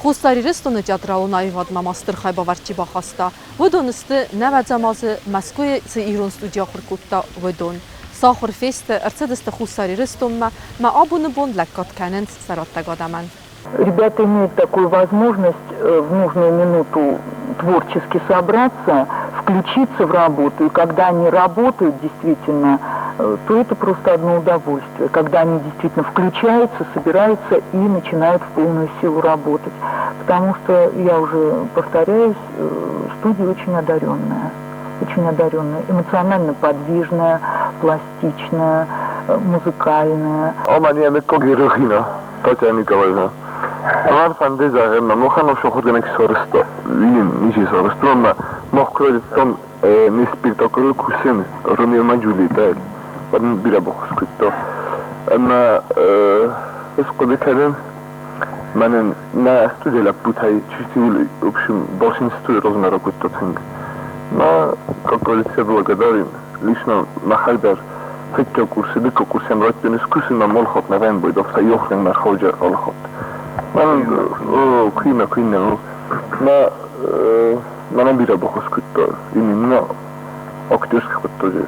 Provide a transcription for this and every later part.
Хуссар Ирыстоны театралон аивадмӕ ма стыр хайбавӕрд чи бахаста, уыдон сты нӕвӕдзӕм азы Мӕскуыйы цы ирон студи ахуыр кодта, уыдон. Сӕ ахуыр фесты, ӕрцыдысты Хуссар Ирыстонмӕ, мӕ абоны бон лӕггад кӕнынц сӕ раттӕг адӕмӕн. Ребята имеют такую возможность в нужную минуту творчески собраться, включиться в работу. И когда они работают действительно, то это просто одно удовольствие. Когда они действительно включаются, собираются и начинают в полную силу работать. Потому что, я уже повторяюсь, студия очень одаренная. Очень одаренная, эмоционально подвижная, пластичная, музыкальная. Татьяна Николаевна.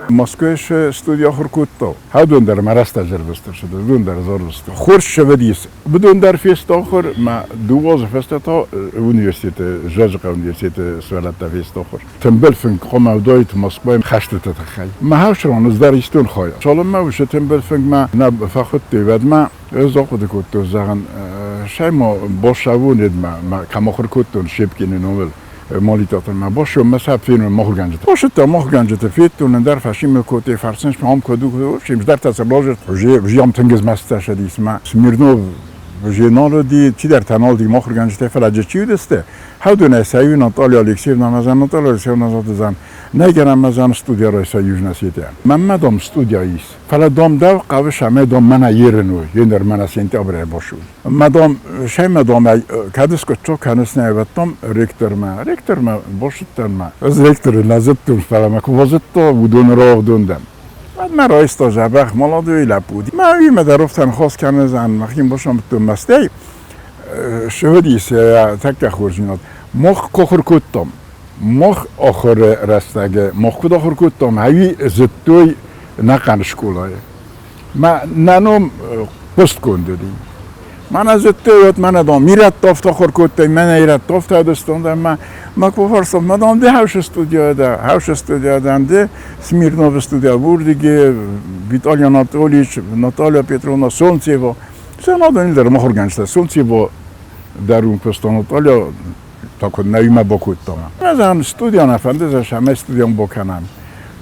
Москвайы студия ахуыр кодта. Хӕдон дӕр мӕ рӕстӕджы ӕрвыст уыдон дӕр ӕрвысты. Хорз сӕвӕдис. Уыдон дӕр фесты ахуыр, мӕ 2 азы фӕстӕ та университеты, Зӕджыхъӕуы университеты сывӕллӕттӕ фесты ахуыр. Тымбыл фынг хъуамӕ уыдаид Москвайы хӕстыты тыххӕй. Мӕ хӕсрон ӕз дӕр истон хайад. Цалынмӕ уыцы тымбыл фынгмӕ нӕ фӕхуыдтой, уӕдмӕ ӕз ахъуыды кодтон, зӕгъын, сӕй ма бассӕвон мӕ кӕм ахуыр кодтон Щепкины номыл Молитатормӕ бассӕвон, мӕ сӕ фенон махуыргӕнджыты. Басыдтӕн махуыргӕнджыты, федтон, ӕндӕр фӕсимӕ кодтой, фӕрсынц мӕ ам куыд у, симсдӕртӕ сӕ базырд. Зиам тынг змӕстытӕ сӕдис мӕ Смирнов же нал уыди, чидӕртӕ нал уыди махуыргӕнджытӕ, фӕлӕ джы чи уыдысты, Хӕдонӕй сӕ иу Наталья Алексеевна мӕзӕн, Наталья Алексеевна зӕгъдзӕн, нӕ гӕнӕн мӕзӕн студия райса Южная Осетия. Мӕнмӕ, дам, студия ис. Фӕлӕ, дам, дӕу хъӕуы сӕмӕй, дам, мӕнӕ ерын у, еныр мӕнӕ сентябрӕй басу. Мӕ, дам, сӕмӕ, дам, ӕй кӕд скъуыддзаг кӕныс нӕ ӕвӕдтам ректормӕ. Ректормӕ басыдтӕн мӕ. Ӕз ректоры нӕ зыдтон, фӕлӕ мӕ куы базыдта, уыдоны рауагъдон дӕн. Уӕд мӕ райста дзӕбӕх молодой лӕппу. Мӕ уимӕ дӕр уфтӕн хос кӕнӕзӕн, мӕхи басамыдтон мӕстӕй. Сывыдис тӕккӕ хорздзинад. Мах куы ахуыр кодтам, мах ахуыры рӕстӕджы мах куыд ахуыр кодтам, ӕви зыдтой ӕнӕхъӕн скъолайы. Мӕ нӕ ном хъуыстгонд уыди. Мӕнӕ зыдтой, вот мӕнӕ дам ирӕтты афтӕ ахуыр кодтой, мӕнӕ ирӕтты афтӕ уыдыстон дӕр мӕ мӕ куы фарстон, мӕ дам ды хӕусы студияйы дӕ, хӕусы студияйы дӕн ды, Смирновы студия Бурдиге, Виталий Анатольевич, Наталья Петровна Солнцева. Сӕ дӕр махуыргӕнджытӕ Солнцева дӕр уым куыста Наталья, так вот нӕ бакодта. Ӕз студия нӕ фӕнды, ӕмӕ студион бакӕнӕм.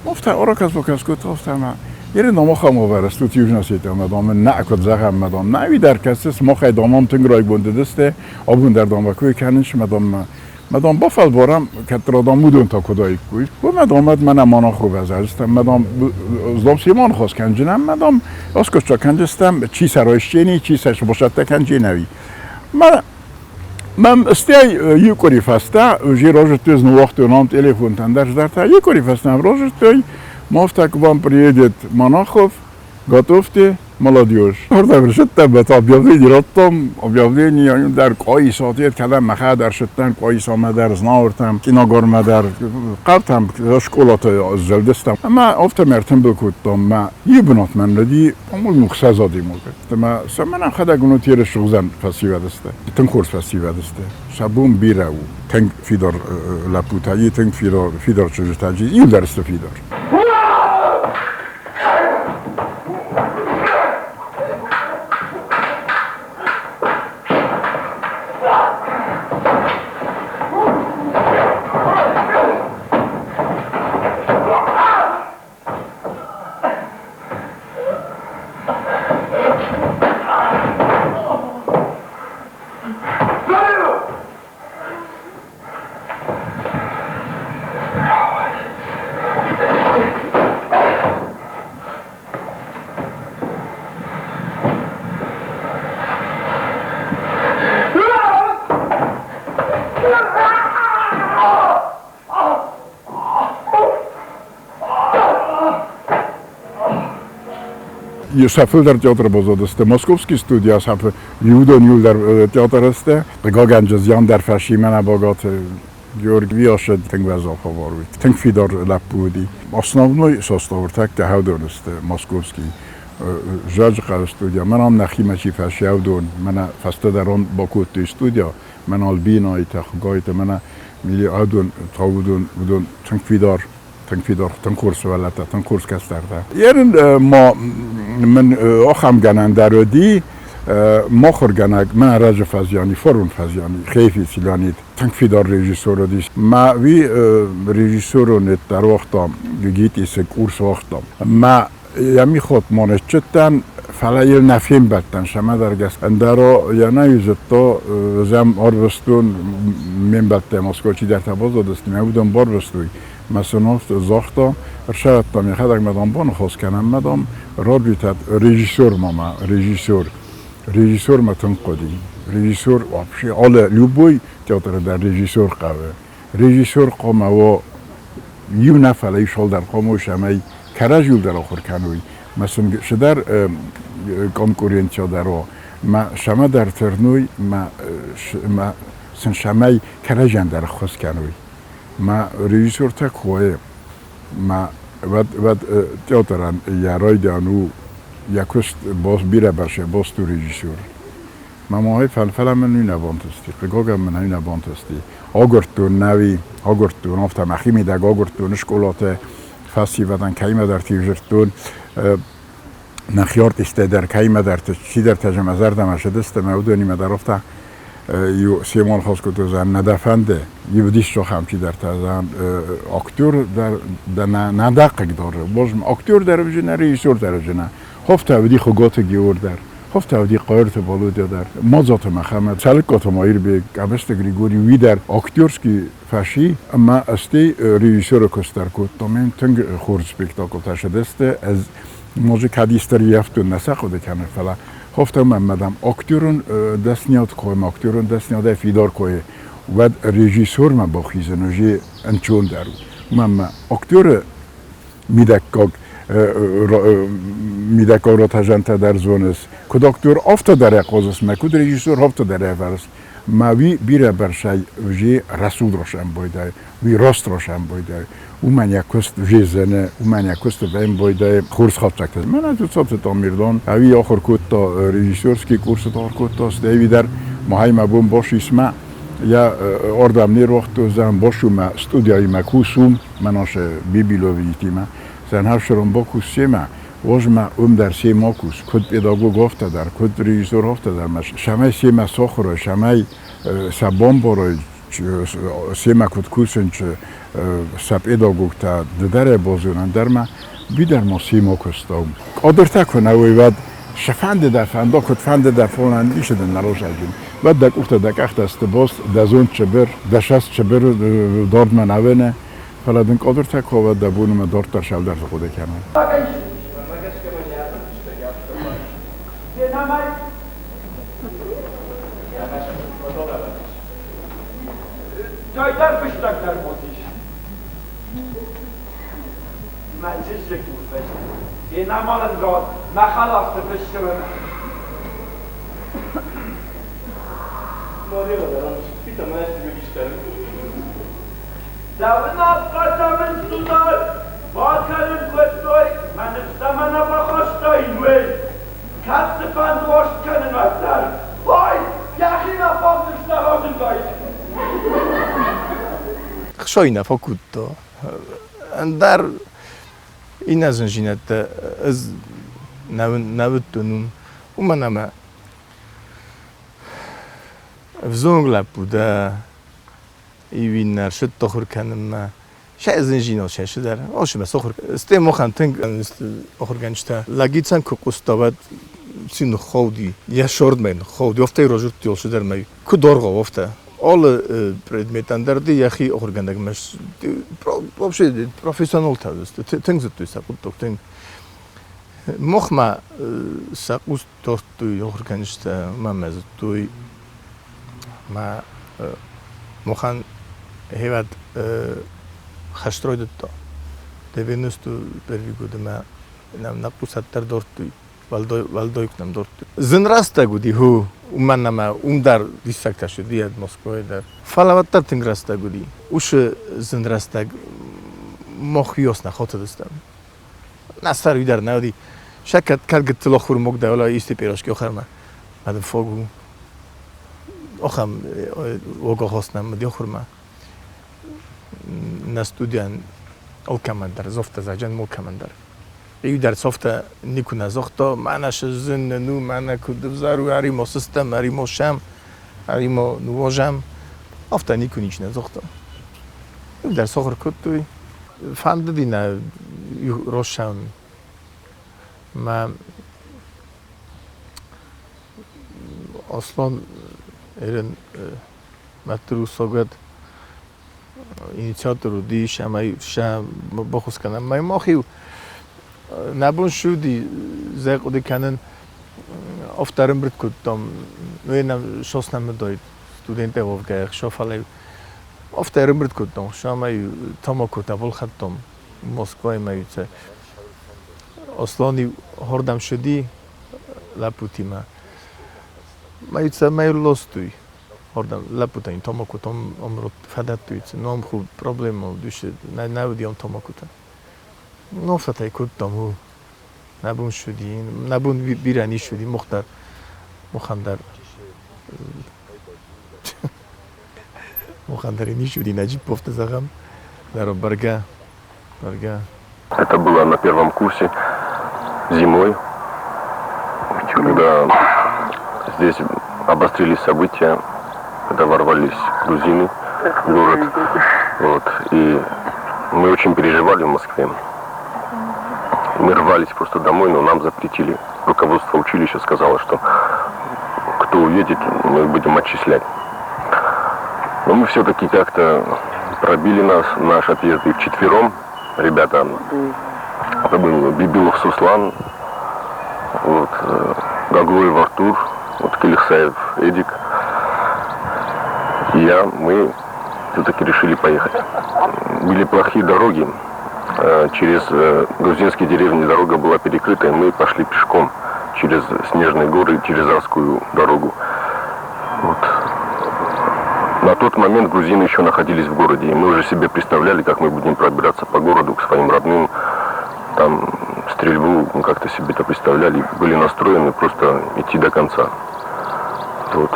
Офтӕ ораказ-баказ кодта, офтӕ ӕмӕ Ерын омахам ӕвӕрӕстут Южная Осетия, мадам, нӕ куыд зӕгъӕм, мадам, нӕ уый дӕр кӕсыс, махӕй домам тынг райгонд уыдысты, абон дӕр дам бакой кӕнынц, мадам, мадам бафӕлварӕм, кӕддӕр адам уыдон та куыд аиккой. Мадам, мӕнӕ манахов ӕз мадам, злом симон хос кӕнджынӕм, мадам, оскоча кӕнджыстӕм, чи сӕ райсчени, чи сӕ сбосӕттӕ кӕнджинӕви. Мӕм стӕй иу къуыри фӕстӕ уже рождтой ныууагътой нам телефонтӕн дӕр здӕртӕ. Иу къуыри фӕстӕ нӕм рождтой, Мовта к вам приедет Монахов, готовьте молодежь. Ордам рышыдтӕн бӕт объявление радтам, объявление дӕр къоиса тет кӕдӕм мӕхӕ дӕр шыдтӕн къоисамӕ дӕр, Знауртӕм, Киногормӕ дӕр, хъӕутӕм, скъолаты зылдыстӕм. Ӕмӕ афтӕ ме ртымбыл кодтам мӕ иу бынат мӕн уыди, по-моему, 6 адӕймагы. Ӕмӕ сӕ мӕнӕн хӕдӕг уынут ерысугъдзӕн фӕсивӕд сты. Тынг хорз фӕсивӕд сты. Сӕ бон бирӕ у. Тынг фидар лӕппутӕ и тынг фидар чызджытӕ иу дӕр сты фидар. Сӕ фылдӕр театры баззадысты. Московский студия сӕ иудон иуылдӕр театры сты. Хъыгагӕн, зиан дӕр фӕци мӕнӕ Багаты Георгий Виашид тынг уӕззау хабар уыд. Тынг фидар лӕппу уыди. Основной состав ӕртӕккӕ хӕдон сты Московский Зӕджыхъӕуы студия. Мӕн ам нӕхимӕ чи фӕци ӕвдон, мӕнӕ фӕстӕдӕр ам бакодтой студия, мӕн Альбинайтӕ, Хуыгайтӕ, мӕнӕ ӕвдон та уыдон, уыдон тынг фидар, тынг фидар, тынг хорз сывӕллӕттӕ, тынг хорз кӕстӕртӕ. Ерын ма мын ахӕм гӕнӕн дӕр уыди, махуыргӕнӕг мӕ раджы фӕзиани, форум фӕзиани, Хейфиц Леонид. Тынг фидар режиссер уыдис. Мӕ уый режиссерон дӕр уагъта, ГИТИС-ы курс уагъта. Мӕ йӕ михот ма ныччыдтӕн, фӕлӕ йыл нӕ фембӕлдтӕн сӕмӕдӕр гӕсгӕ. Ӕндӕра йӕ нӕ зыдта, зӕм арвыстон ме мбӕлттӕ Москвайы чидӕртӕ баззадысты, мӕ уыдон барвыстой. Мӕ сын афтӕ загъта, ӕрсӕвӕдтам йӕхӕдӕг мӕ дам баныхас кӕнӕм, мӕ дам рарвитӕд режиссер мамӕ, режиссер. Режиссермӕ тынг хъуыди. Режиссер вообще алы любой театры дӕр режиссер хъӕуы. Режиссер хъуамӕ уа иу нӕ, фӕлӕ иу цалдӕр хъуамӕ уой, цӕмӕй кӕрӕдзиуыл дӕр ахуыр кӕной. Мӕ сын цыдӕр конкуренция дӕр уа. Мӕ цӕмӕдӕр тырной, мӕ, мӕ сын цӕмӕй кӕрӕдзийӕн дӕр ӕххуыс кӕной. Мӕ режиссертӕ куы уой, мӕ уӕд, уӕд театрӕн йӕ райдиан у йӕ куыст бирӕ бӕрцӕй баст у режиссер. Мӕ махӕй фӕлӕ мын уый нӕ бантысти, хъыгагӕн мын уый нӕ бантысти. Агуырдтон нӕуи, агуырдтон, афтӕ мӕхимидӕг агуырдтон скъолаты фӕсивӕдӕн кӕимӕдӕрты дзырдтон, нӕхи артисттӕ дӕр кӕимӕдӕрты, чидӕртӕ же мӕ зӕрдӕмӕ цыдысты, мӕ уыдонимӕ дӕр афтӕ иу Симон Хоскуты зӕгъӕн, нӕ дӕ фӕнды, иу диссохӕм чидӕртӕ зӕгъӕн, актер дӕр дӕ нӕ дӕ хъыгдары. Боже актер дӕр ӕвзынӕ, режиссер дӕр ӕвзынӕ. Хофтӕ уыди Хуыготы Геор дӕр, хофтӕ уыди Хъойырты Володя дӕр, Мадзаты Мӕхӕмӕт, Цӕлыккаты Маирбег, Къӕбысты Григорий, уый дӕр актерский фӕци ӕмӕ стӕй режиссеры куыст дӕр кодта. Мӕн тынг хорз спектаклтӕ цыдысты. Ӕз ноджы кӕд истори ӕфтон нӕ сӕ хъуыды кӕнын, фӕлӕ хофтӕ мӕм мадам актерон дӕсниад кой, актерон дӕсниадӕй фидар кой, уӕд режиссермӕ бахизын уже ӕнцондӕр у. Мӕнмӕ актеры мидӕггаг мидӕггаг ротӕзӕнтӕ дӕр зоныс. Куыд актер, афтӕ дӕр ӕхъозыс мӕ, куыд режиссер, афтӕ дӕр ӕвӕрыс. Мӕ уый бирӕ бӕрцӕй уже рӕсугъд росӕмбойдӕй, уый раст росӕмбойдӕй. Уымӕн йӕ куыст везены, уымӕн йӕ куысты фембойдӕй хорз хатдзӕгтӕ. Мӕнӕ Дзуццаты Тамерлан, ӕви ахуыр кодта режиссерский курсыты ахуыр кодта, стӕй ӕви дӕр махӕй мӕ бон башисмӕ йӕ ардӕм не руагътой, башумӕ студияимӕ кусум, мӕнӕ сӕ Бибиловитимӕ, сӕнхӕфсырон бакус семӕ, Уозмӕ уым дӕр семӕ кус, куыд педагог афтӕ дӕр, куыд режиссер афтӕ дӕр, цӕмӕй семӕ сахуырой, цӕмӕй сӕ бамбарой, семӕ куыд кусынц сӕ педагогтӕ, ды дӕр ӕй базонӕн дӕр ма, уый дӕр ма семӕ куыстам. Къадыртӕ куы нӕ уой, уӕд сӕ фӕнды дӕ фӕнда, куыд фӕнды дӕ фонӕн, ницы дын нӕ разайдзӕн. Уӕд дӕ къухтӕ, дӕ къӕхтӕ сты баст, дӕ зонд чыбыр, дӕ цӕст чыбыр дардмӕ нӕ уыны. Фӕлӕ дын къодыртӕ куы уа, дӕ бон ӕмӕ дарддӕр сӕлдӕрты хъуыды кӕнай. Кӕйдӕр фыстӕг дӕр уыдис. Мӕ чызджы къухфыст. Фенӕмӕлын род, мӕ хӕлӕфты фыссы. Дӕуын ӕппӕтӕмын судар бакӕнын кодтой, мӕ ныфс ӕмӕ нӕ бахастай, уый. Кӕд цыфӕнды уарзт кӕнын уӕддӕр. Ой, йӕхимӕ фӕвдыста разындаид. Хсойна фӕкодта. Ӕндӕр иннӕ зындзинӕдтӕ ӕз нӕ уыдтон уым, уымӕн ӕмӕ ӕвзонг лӕппу дӕ, иу иннӕ ӕрсыдт ахуыр кӕнынмӕ. Сӕ зындзинад сӕ цыдӕр. Осымӕ сахуыр. Стӕй махӕн тынг ахуыргӕнджытӕ лӕгицӕн куы хъуыста, уӕд ци ныххауди, йӕ сордмӕ ныххауди, афтӕ разырдтой алцыдӕр мӕ куыд аргъау, афтӕ. Алы предметӕн дӕр ды йӕхи ахуыргӕнӕгмӕ вообще профессионалтӕ уыдысты, тынг зыдтой сӕ хъуыддаг, тынг. Махмӕ сӕ хъус дардтой ахуыргӕнджытӕ, мӕ зыдтой, мӕ махӕн хевӕд хӕст райдыдта. 91 годы мӕ нӕ хъусӕддӕр дардтой. Уӕлдай нӕм дордтой. Зын рӕстӕг уыди, ху, уымӕн ӕмӕ уым дӕр диссӕгтӕ уыди, Москвайы дӕр. Фӕлӕ уӕддӕр тынг рӕстӕг уыди. Уыцы зын рӕстӕг мах уыйас нӕ хатыдыстӕм. Нӕ сӕр уый дӕр нӕ уыди. Сӕ кӕд кӕд гыццыл оххур дӕ, уӕлӕ исты пирожки охӕрмӕ. Мӕ фог у. Охӕм огохос нӕм уыди охурмӕ. Нӕ студиян алкӕмӕн дӕр, зофтӕ заджан алкӕмӕн дӕр. Иу дӕр софтӕ никуы нӕ загъта, мӕнӕ сызын ну, мӕнӕ куыд ӕвзӕр у, ӕри-ма сыстӕм, ӕри-ма сӕм, ӕри-ма ныуазӕм. Афтӕ никуы ничи нӕ загъта. Иу дӕр сахуыр кодтой. Фӕндыди нӕ росӕн мӕ Аслан ерын мӕ инициатор уыдис ӕмӕ сӕ баххуыс кӕнӕм. Мӕ мах-иу нӕ бон цы уыди, зӕ хъуыды кӕнын, афтӕ ӕрӕмбырд кодтам, ну, нӕм сос нӕм уыдаид, студенттӕ уӕвгӕйӕ, хсӕв, фӕлӕ афтӕ ӕрӕмбырд кодтам, ӕмӕ-иу тамакотӕ балхӕдтам Москвайы ма-иу Аслан-иу хордӕм ссыди лӕппутимӕ. Ма-иу цӕмӕй ластой хордӕм лӕппутӕн тамакотӕ ам фӕдӕттой, ном ху проблема уыдис, нӕ уыди ам тамакотӕ. Ну, афтӕтӕй кодтам, у. Нӕ бон ссыди, нӕ бон бирӕ не ссыди, мах дӕр, махӕн дӕр махӕн дӕр ницы уыди, нӕ джиппофты зӕгъӕм, дӕр бӕргӕ, бӕргӕ. Это было на первом курсе зимой, когда здесь обострились события, когда ворвались грузины в город. Вот, и мы очень переживали в Москве. Мы рвались просто домой, но нам запретили. Руководство училища сказало, что кто уедет, мы будем отчислять. Но мы все-таки как-то пробили нас, наш отъезд, и вчетвером ребята, это был Бибилов Суслан, вот, Гаглоев Артур, вот Келихсаев Эдик, и я, мы все-таки решили поехать. Были плохие дороги, через грузинские деревни дорога была перекрыта, и мы пошли пешком через снежные горы, через Арскую дорогу. Вот. На тот момент грузины еще находились в городе, и мы уже себе представляли, как мы будем пробираться по городу к своим родным. Там стрельбу мы как-то себе это представляли, были настроены просто идти до конца. Вот.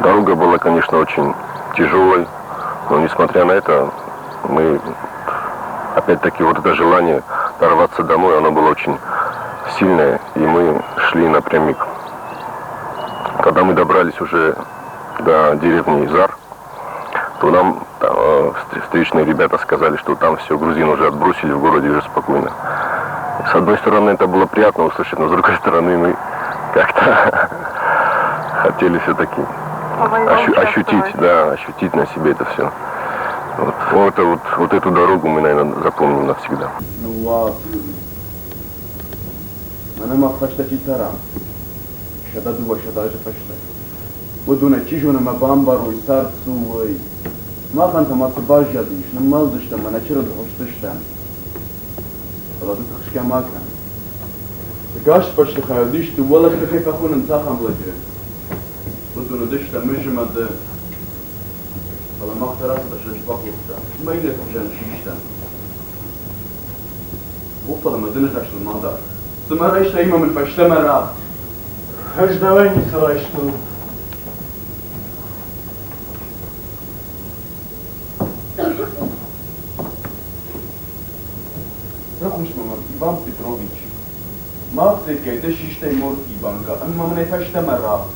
Дорога была, конечно, очень тяжелой, но несмотря на это, мы опять-таки вот это желание дорваться домой, оно было очень сильное, и мы шли напрямик. Когда мы добрались уже до деревни Зар, то нам встречные ребята сказали, что там все, грузин уже отбросили, в городе уже спокойно. С одной стороны, это было приятно услышать, но с другой стороны, мы как-то хотели все-таки ощутить, да, ощутить на себе это все. Вот, вот, вот, вот эту дорогу мы, наверное, запомним навсегда. Мӕнӕ мах фӕстӕ чи цӕра, 102 азы фӕстӕ, уыдонӕй чи зоны мӕ бамбарой, цард цы у, уый. Махӕн та ма цы баззадис, ныммӕлдзыстӕм ӕмӕ нӕ чырынты хуысдзыстӕм. Фӕлӕ ды тыхсгӕ ма кӕн. Ӕгас бӕстыхай уыдис, дыууӕ лӕгты кӕй фӕхонынц, ахӕм лӕджы. Уыдон уыдысты мызы мӕ ды. Фӕлӕ мах дӕр ацы дӕсӕн бакодтам, ӕмӕ иннӕты хуызӕн систӕм. О, фӕлӕ мӕ ды ныхӕстыл ма дар. Цы мӕ райстай ӕмӕ мын фӕстӕмӕ ратт. Ӕз дӕуӕй ницы райстон. Рахуысмӕ мӕм Иван Петрович. Мӕ афтекӕй дӕ систай морфийы банкӕ ӕмӕ мын ӕй фӕстӕмӕ ратт.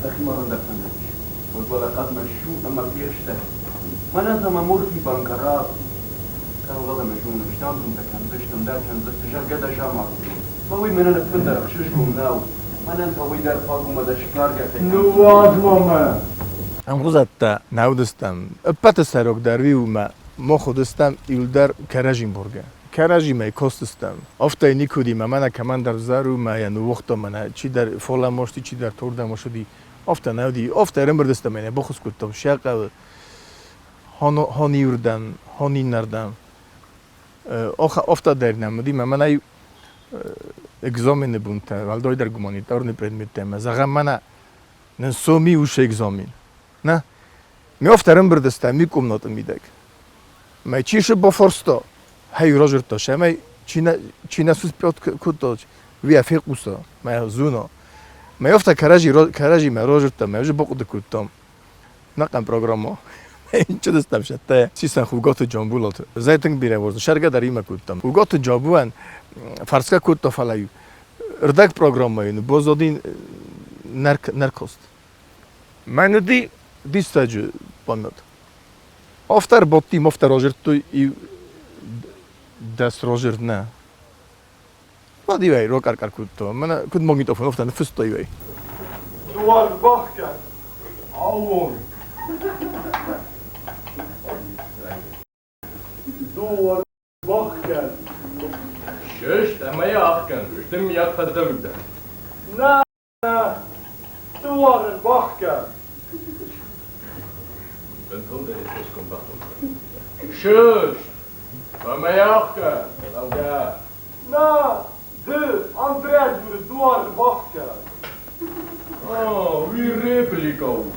Дӕхимӕ дӕ фӕндыдис, уӕд уӕлӕ хъӕдмӕ ссу ӕмӕ фехстӕ. Мӕнӕн та мӕ морфийы банкӕ ратт. Кӕлгъӕд ӕмӕ зоныс, дам-думтӕ кӕндзыстӕм, дӕр кӕндзысты, зӕгъгӕ дӕ замардтой. Мӕ уый мӕнӕн ӕппындӕр ӕхсызгон нӕу. Мӕнӕн та уый дӕр фаг у мӕ дӕ сгаргӕ фӕкӕндзынӕн. Ныууадз ма мӕ! Ӕмгъуызӕттӕ нӕ уыдыстӕм. Ӕппӕты сӕйрагдӕр уый у мӕ мах уыдыстӕм иуылдӕр кӕрӕдзимбургӕ. Кӕрӕдзимӕ кастыстӕм. Афтӕ никуы уыди, мӕ мӕнӕ кӕмӕндӕр взӕр у, мӕ йӕ ныууагътам, мӕнӕ чидӕр фалӕмасти, чидӕр тордӕм ссыди. Афтӕ нӕ уыди. Афтӕ ӕрӕмбырд стӕм, мӕнӕ баххуыс кодтам сӕ хъӕуы. Хон иуырдӕм, хон иннӕрдӕм. Афтӕ дӕр нӕм уыди, мӕ мӕнӕй экзамены бунтӕ, уӕлдайдӕр гуманитарный предметтӕ, мӕ зӕгъӕм, мӕнӕ нын соми ус экзамен. Нӕ? Ми афтӕ ӕрӕмбырд стӕм ми комнаты мидӕг. Мӕ чи шы бафарста, хӕй разырдта, сӕмӕй чи нӕ чи нӕ суспет кодта, уый фехъуса, мӕ зона. Мӕ афтӕ кӕрӕдзи кӕрӕдзимӕ разырдта, мӕ уже бахъуыды кодтам. Нӕхъӕн программа. Чудестам сӕттӕ. Сисӕн Хугаты Джамбулаты. Зӕй тынг бирӕ уарзын. Сӕргӕ дӕр имӕ кодтам. Хугаты Джабуӕн фарсгӕ кодта, фӕлӕ рдӕг программӕйы баззадин наркост. Мӕн уыди диссаджы памят. Афтӕ ӕрбадти, афтӕ разырдтой и 10 разырд нӕ. Уӕд иуӕй рокъӕр-къӕр кодта. Мӕнӕ куыд магнитофон, афтӕ ныффыста иуӕй. Дуар бахгӕд. Аууон. Дуар бахгӕд. Сыст ӕмӕ йӕ ахгӕн, сты мийаг фӕдзӕмтӕ. Нӕ, дуар бахгӕд. Бынтондӕр йӕ цӕсгом бахудта. Сыст ӕмӕ йӕ ахгӕн, лӕугӕ. Нӕ, ды, Андрей дзуры, дуар бахгӕд. А, уый репликӕ у.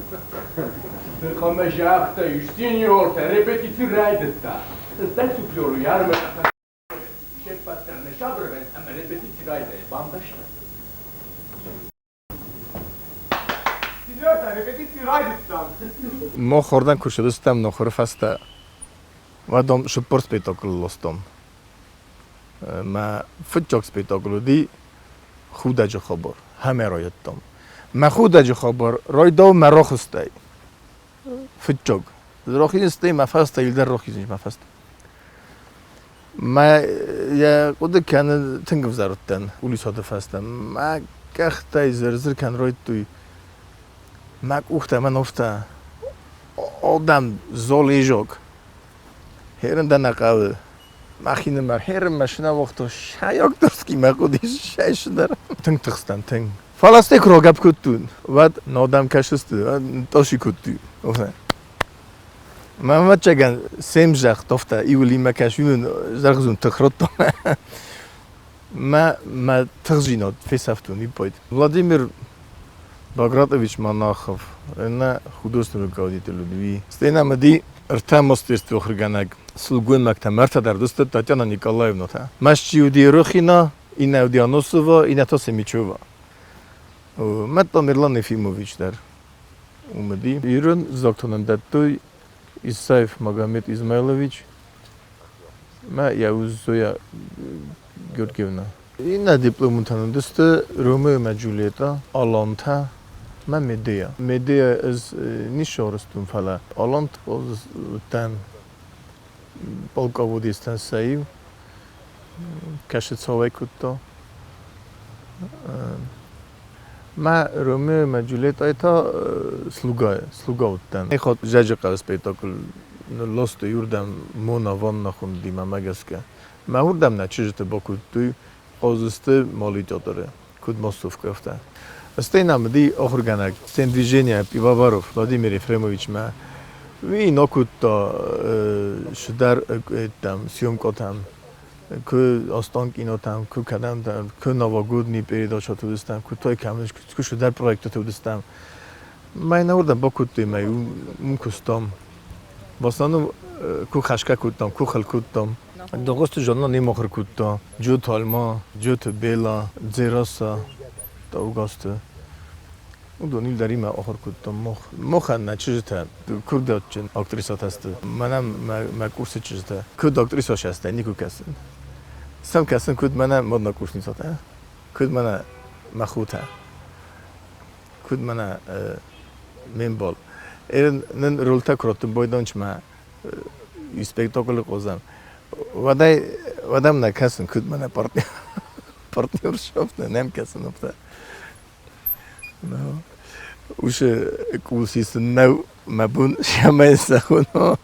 Ды кӕмӕ загътай, сеньортӕ, репетици райдыдта. Стӕй суфлеры армы се ппӕт дӕр ныссабыр ӕмӕ репетици райдайы, бамбӕрстай? Сеньортӕ, репетици райдыдта. Мах ордӕн куы ссыдыстӕм нохыры фӕстӕ, уӕд ам цыппор спектаклы ластам. Мӕ фыццаг спектакль уыди худӕджы хабар, хӕмӕ райдыдтам. Мӕ худӕджы хабар райдау мӕ рохыстӕй. Фыццаг. Рохизын мӕ фӕстӕ, илдӕр рохизын мӕ фӕстӕ. Мӕ йӕ хъуыды кӕны тынг ӕвзӕр уыдтӕн улицаты фӕстӕ. Мӕ къӕхтӕй зыр-зыр кӕн райдыдтой. Мӕ къухтӕ, мӕ нофтӕ. Одам золежок. Херын дӕ нӕ хъӕуы. Мӕхинымӕр херын машинӕ уагътон, шайокторский мӕ хъуыдис шайсыдӕр. Тынг тыхстӕн, тынг. Фӕлӕ стӕй куы рагӕпп кодтон, уӕд нодӕм кӕсысты, тъоси кодтой. Мӕ ӕвӕццӕгӕн сем зӕгътофтӕ иуылимӕ кӕсуын зӕгъдзун тых радтон. Мӕ мӕ тыхдзинад фесӕфтон иппойд. Владимир Багратович Монахов, иннӕ художественный руководитель уыди. Стӕй нӕм уыди ӕртӕ мастерствы ахуыргӕнӕг сылгоймӕгтӕ мӕртӕ дӕр уыдысты Татьяна Николаевна та. Мӕсчи уыди Рохина, иннӕ уыди Аносова, иннӕ та Семичева. Мӕ Тамерлан Ефимович дӕр уым уыди. Ирон ӕвзагтонӕн дӕттой Исаев Магомед Измайлович мӕ йӕ ус Зоя Георгиевна. Иннӕ дипломтӕн уыдысты Ромео ӕмӕ Джульетта, Алантӕ мӕ Медея. Медея ӕз не ссарстон, фӕлӕ Алант уыдтӕн полководецтӕн сӕ иу, кӕсы цӕуӕй кодта. Мӕ Ромео ӕмӕ Джульеттӕйы та слуга, слуга уыдтӕн. Хатт Зӕджыхъӕуы спектакль нылластой уырдӕм Мона Ванна хуынди мӕмӕ гӕсгӕ. Мӕ уырдӕм нӕ чызджыты бакодтой Хъозысты Малый театры, куыд массовка, афтӕ. Стӕй нӕм уыди ахуыргӕнӕг сцендвижения Пивоваров Владимир Ефремовичмӕ. Уый накодта цыдӕр там съемкӕтӕм, куы Останкинотӕм, куы кӕдӕмдӕр, куы новогодний передачӕты уыдыстӕм, куы той кӕм, куы цыдӕр проектыты уыдыстӕм. Мӕ уырдӕм бакодтой мӕ уым куыстам. В основном куы хӕсгӕ кодтам, куы хыл кодтам. Догъусты Жанна не махуыр кодта. Джоты Альма, Джоты Бела, Дзераса, Таугазты. Уыдон иу ахуыр кодтам мах. Махӕн нӕ чызджытӕ курдиатджын актрисӕтӕ сты. Мӕнӕ мӕ курсы чызджытӕ. Куыд актрисӕ сӕстӕ никуы кӕсын. Сӕм кӕсын, куыд мӕнӕ моднокурсницӕтӕ, куыд мӕнӕ мӕ хотӕ, куыд мӕнӕ ме мбал. Нын ролтӕ куы радтой Бойдончмӕ, спектаклы къозӕн. Уӕдӕй уӕдӕм нӕ кӕсын, куыд мӕнӕ партнер партнершафт нӕм кӕсын афтӕ. Уыцы къул сисын нӕу мӕ бон сӕмӕй зӕгъон.